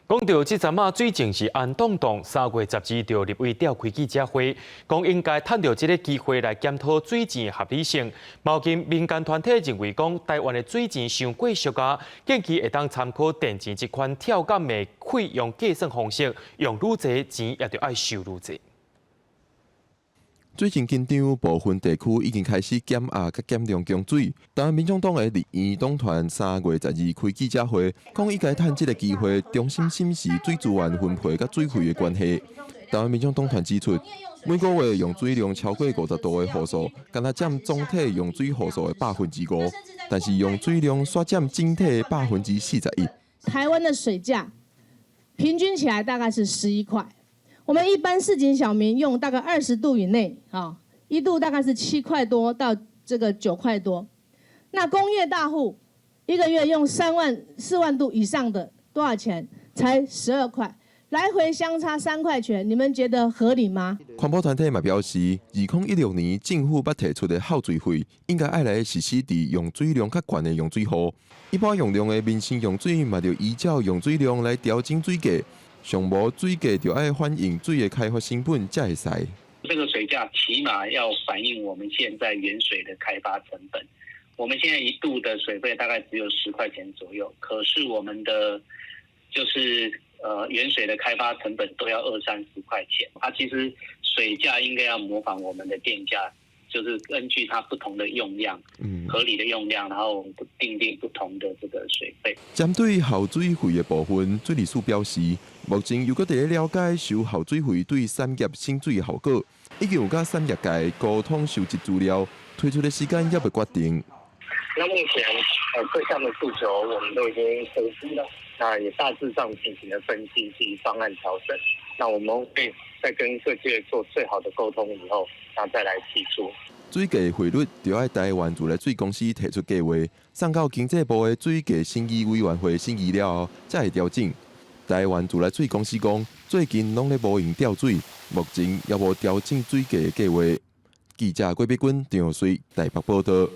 講到這陣仔水情是紅當當，3月12就立委召開記者會，講應該趁著這个機會來檢討水錢合理性。矛盾民間團體認為講，台灣的水錢傷過俗啊，建議會當參考電錢這款跳減的費用計算方式，用愈濟錢也著愛收愈濟。水情緊張，部分地區已經開始減壓佮減量供水。但民眾黨的立院黨團3月12開記者會，講應該趁這个機會重新審視水資源分配佮水費的關係。台灣民眾黨團指出，每個月用水量超過50度的戶數，干焦佔總體用水戶數的5%，但是用水量煞佔整體的41%。台灣的水價平均起來大概是11塊。我們一般市井小民用大概20度以內，啊，1度大概是7塊多到這個9塊多。那工業大戶一個月用3萬、4萬度以上的多少錢？才12塊，來回相差3塊錢，你們覺得合理嗎？環保團體嘛表示，2016年政府捌提出的耗水費，應該愛來實施佇用水量較懸的用水戶。一般用量的民生用水嘛，著依照用水量來調整水價。上無水價就愛反映水的開發成本才會使。這個水價起碼要反映我們現在原水的開發成本。我們現在1度的水費大概只有10塊錢左右，可是我們的就是原水的開發成本都要二三十塊錢。啊，其實水價應該要模仿我們的電價，就是根據它不同的用量，合理的用量，然後訂定不同的這個水費。針對耗水費的部分，水利署表示，目前猶閣佇咧了解收耗水費對產業省水的效果，已經有佮產業界溝通收集資料，推出的時間猶未決定。那目前各項的訴求我們都已經收集了，那也大致上進行了分析及方案調整。那我們會再跟各界做最好的溝通以後，那再來提出。水價匯率就愛台灣自來水公司提出計劃，送到經濟部的水價審議委員會審議了後，才會調整。台灣自來水公司講，最近攏咧無閒調水，目前猶無調整水價的計劃。記者郭碧君、張水台北報道。